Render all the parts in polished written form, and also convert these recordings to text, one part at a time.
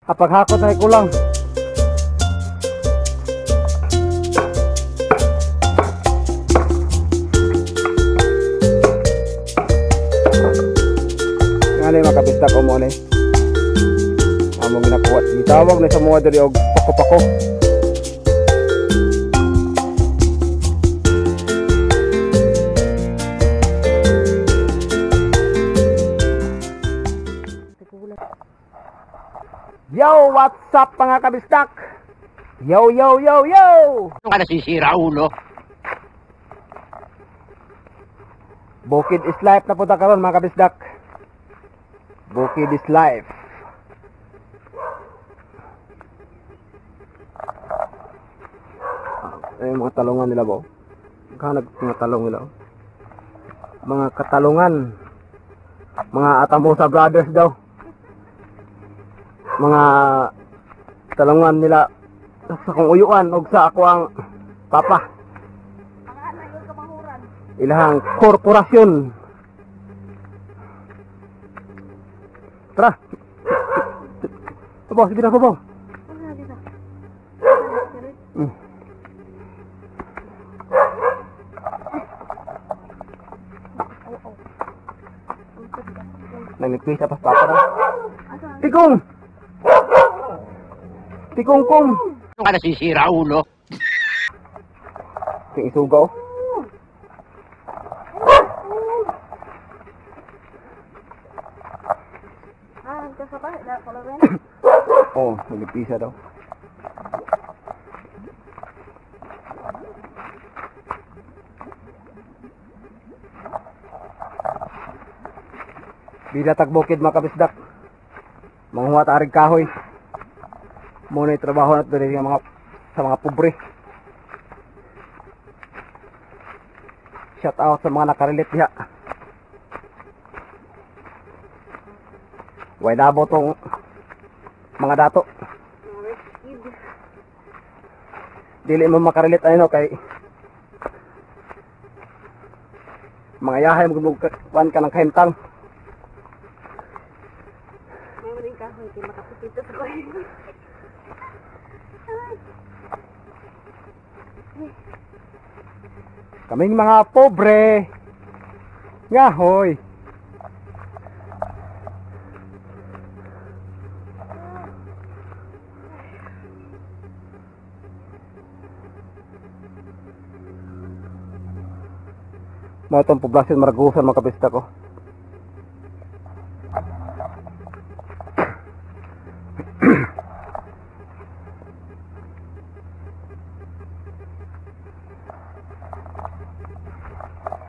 Paghakot na kulang. Ngani makabista ko mo ni. Among ginakuha. Gitawag na sa mga diri og pako-pako. Yo, what's up mga kabistak? Yo, yo, yo, yo! Ano ka nasisira, ulo? Bukid is life na punta karon mga kabisdak. Bukid is life. Ay, mga talungan nila ba? Kanag mga talong nila. Mga katalungan. Mga Atamosa Brothers daw. Mga talungan nila sa kong uyuan og sa ako ang papa. Ilahang korporasyon. Tara. Babaw, sige na babaw. Nagpisa pa papa na. Tikong! Tikong kong! Ano ka nasisira, ulo? Ting isugaw. Oh, nagpisa daw. Bida tagbukid mga kabisdak. Manguha tarig kahoy. Muna yung trabaho natin diri mga sa mga pobre. Shout out sa mga nakarelate diha. Way nabo tong mga dato. Dili mo makarelate ano kay mga yahay mo kuan ka ng kahimtang. Kaming mga pobre ngahoy. Mga itong poblasyon Maragusan mga kabista ko.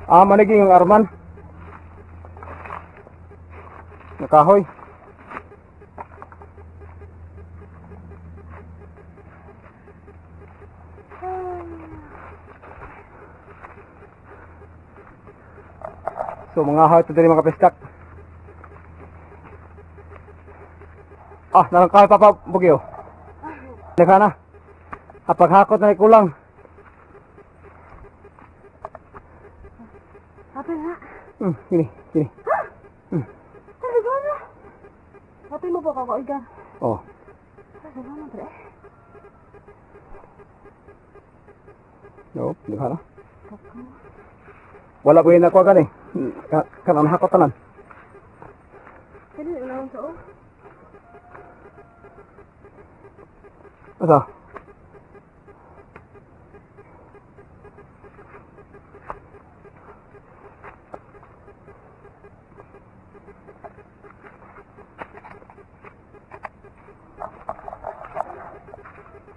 Ah, maniging ang arman. Nakahoy. So mga hoy ito diri mga pestak. Ah, narang kahoy papa bugyo. Naka na. Paghakot na kulang. Apil na. Gini, gini. Ha? Talaga na. Apil mo pa ako, Iga. Oh. Talaga na, pre. No, di ba na? Wala ko yun nakuha gani. Kanang hakot tanan. Kani unahon sa oh. Asa?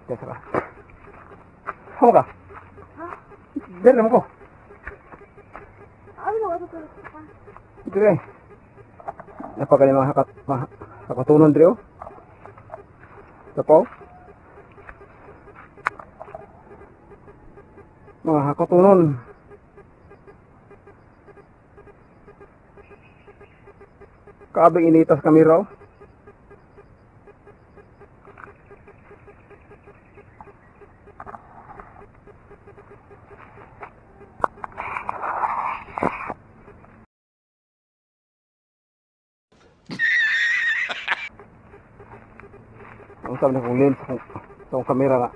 Teka ka. Hamo ka? Ha? Dire mo ko. Ano na ito pa? Dire. Napakali mga hakatunon dire oh. Tapo. Mga hakatunon. Kaabing initas kami raw. Ang sabi na kong lens sa akong kamera na.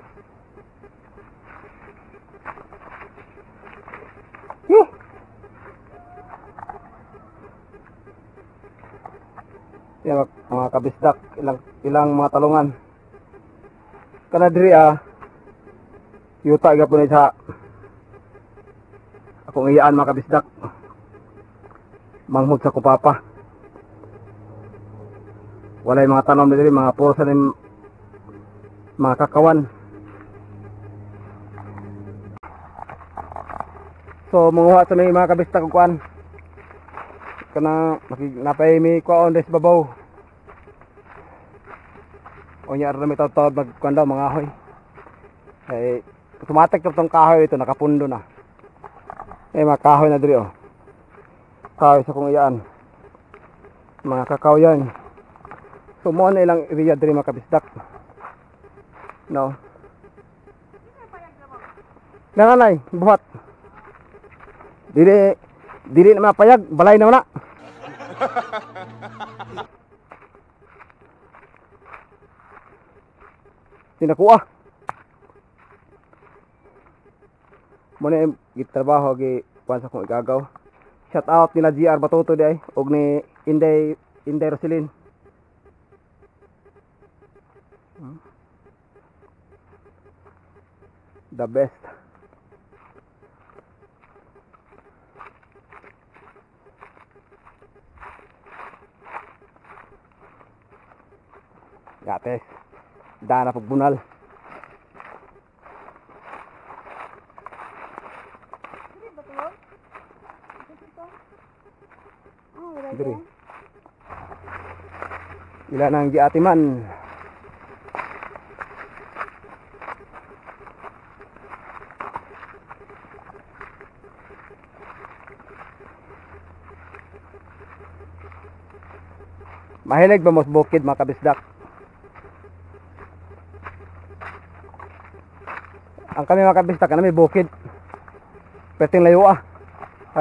Yuh! Yan mga kabisdak, ilang mga talungan. Kana diri yuta gyapon ni sa akong iyaan mga kabisdak. Manghod sa kupapa. Walay mga tanom diri, mga puro sa nim, mga kakawan. So manguha sa may mga kabisdak og kuan. Kana napay mi kuan des babaw. Unya ra mi tawtawd magkuan daw mga ahoy. Ay automatic tong kahoy ito nakapundo na. Eh mga kahoy na diri oh. Kahoy sa kong iyaan. Mga kakao yan. So mo na ilang area diri mga kabisdak. No. Nanganay, buhat. Dili dili na mapayag, balay na na. Tinakuha. Muna yung gitrabaho gi kuan sa kong igagaw. Shout out nila GR Batuto di ay og ni Inday Roselyn. The best. Gates. Dana pagbunal. Diri. Ila nang giatiman. Mahilig ba mo sa bukid mga kabisdak? Ang kami mga kabisdak, may bukid. Perting layo ah.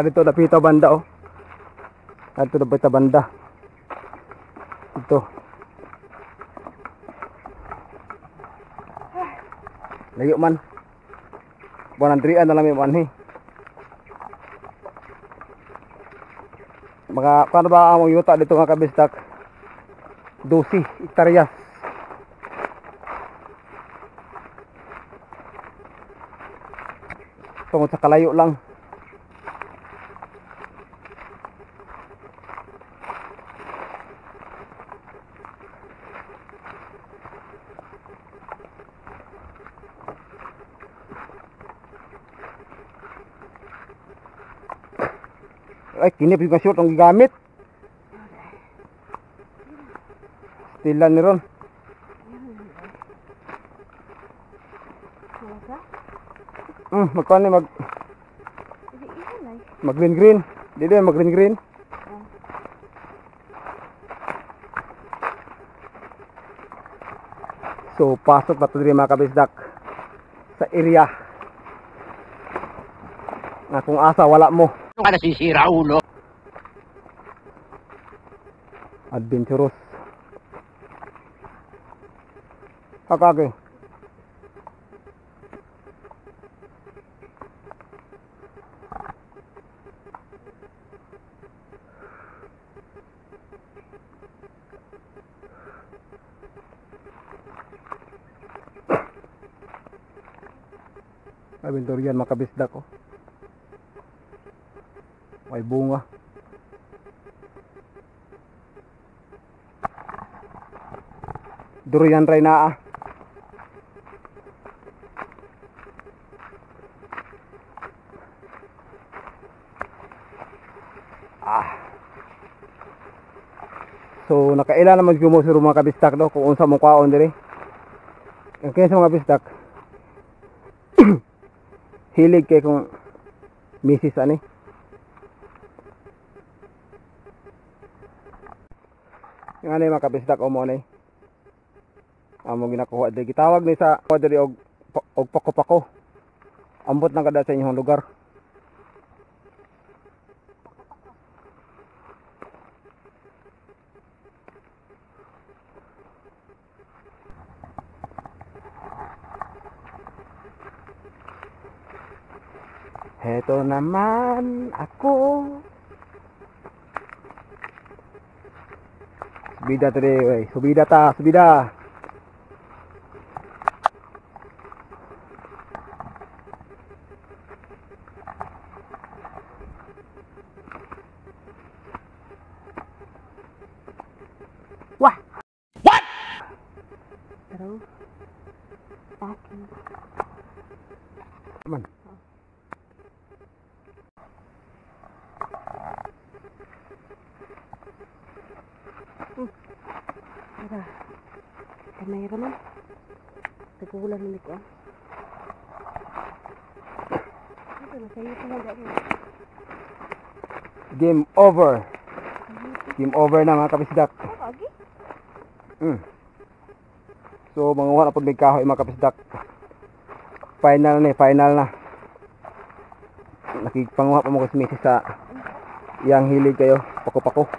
Dito napita banda oh. Dito napita banda. Ito. Layo man. Buwan Andrian na lang may manhi. Mga paano ba ang yuta dito mga kabisdak? 12 hektaryas. Tungod sa kalayo lang. Ay, kinip yung short ang gigamit. Stilan ni ron. Magkuan ni mag green green. Dili mag green green. So pasok na to diri mga kabisdak sa area. Na kung asa wala mo. Ano ka nasisira ulo? Adventurous. Kakake. Adventure yan mga kabisdak ko. May bunga. Durian ray naa. Ah. So nakaila naman gumusuro mga kabistak do kung unsa mong kwaon diri. Ang kaya sa mga bistak hilig kay kung misis ani. Yung ano mga kabisdak o mo ani. Amo ginakuha diri gitawag ni sa diri og pako-pako. Ambot nang kada sa inyong lugar. Heto naman ako. Subida today, wey. Subida ta, subida. Wah! What? Pero, aki. Man. Tara. Kamay raman. Nagulan na ni ko. Ito na sa'yo ito na. Game over. Game over na, mga kapisdak. Agi? So manguha na pud mig kahoy, mga kapisdak. Final na eh, final na. Nakigpanguha pa mo kasi misis sa iyang hilig kayo, pako-pako.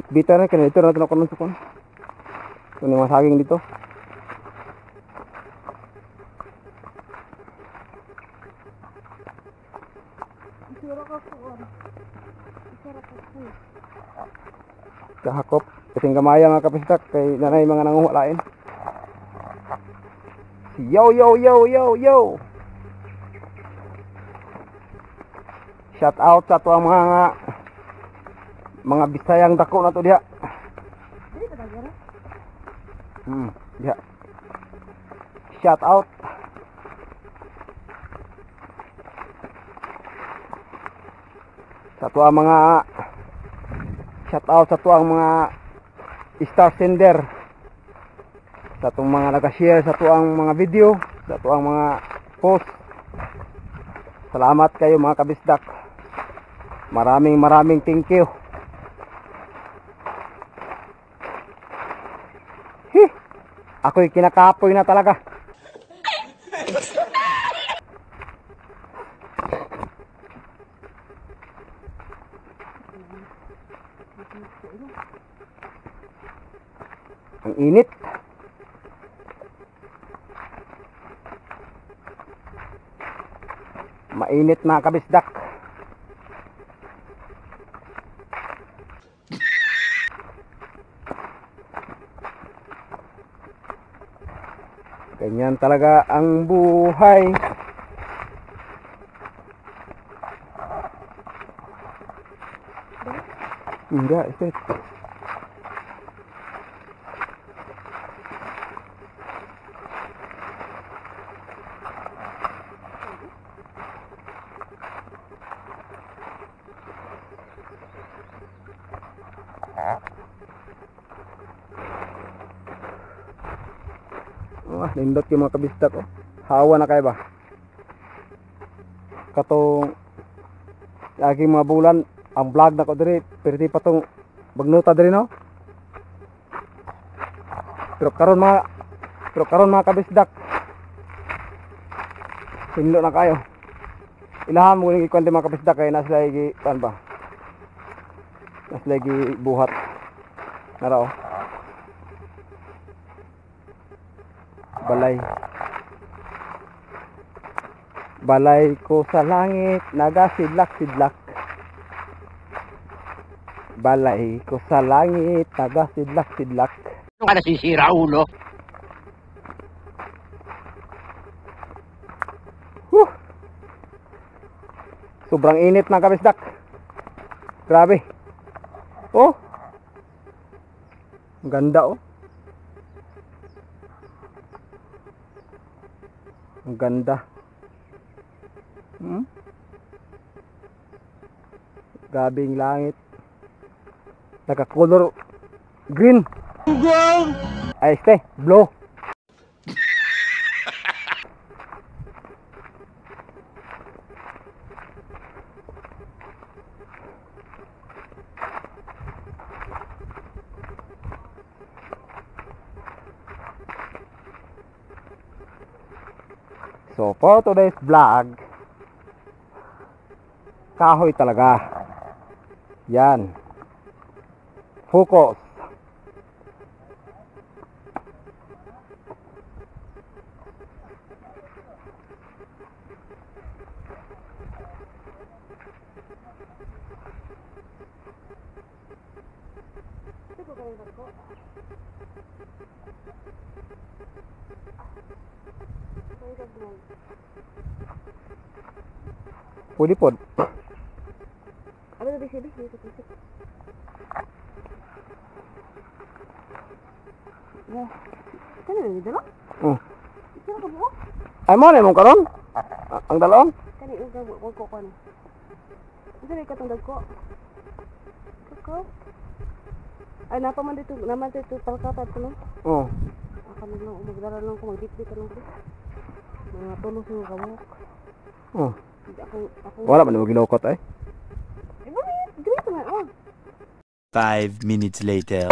Bita na kanito na ito na sa kon. Ito na yung mga saging dito. Isura ka po. Isura ka po. Kahakop. Kasing gamaya, mga kapisdak, kay nanay mga nanguha lain. Yo yo yo yo yo. Shout out sa ato ang mga Bisayang dako na to diha. Dili ba tayo? Diha. Shout out. Sa ato ang mga shout out sa ato ang mga star sender. Sa atong mga nag-share sa ato ang mga video, sa ato ang mga post. Salamat kayo, mga kabisdak. Maraming maraming thank you. Hi! Ako'y kinakapoy na talaga. Ang init. Mainit, mga kabisdak. Ganyan talaga ang buhay. Hindi, ito. Wah, nindot yung mga kabisdak oh. Hawa na kayo ba? Katong lagi mga bulan ang vlog na ko diri, perti pa tong bagnuta diri, no. Pero karon, mga kabisdak, sinlo na kayo. Ilahan mo ning ikuan, mga kabisdak, kay na sila gi kan ba? Na sila gi buhat. Nara oh. Balay. Balay ko sa langit, nagasidlak-sidlak. Balay ko sa langit, nagasidlak-sidlak. Ano ka nasisira, ulo? Whew! Sobrang init, mga kabisdak. Grabe. Oh. Ang ganda oh. Ang ganda. Grabe yung langit. Naka-color green. Ay, este, blue. So for today's vlog, kahoy talaga. Yan. Focus. Ay, dagko. Ay, dagko. Pwede pod. Ano na bisi bisi bisi. Yeah. Kani na dalo? Oh. Ito ka buo? Ay mo na imong karon? Ang dalon? Kani yung gabo ko ko kan. Ito na katong dagko. Kakaw. Ay napa man dito, naman dito palkapat ko no. Oh. Ako na lang magdala lang ko magditdit lang ko. Mga tulo sa kabuk. Oh. Hindi ako ako. Wala man mo gilokot ay. Eh, bakit? Ganito na, oh. 5 minutes later.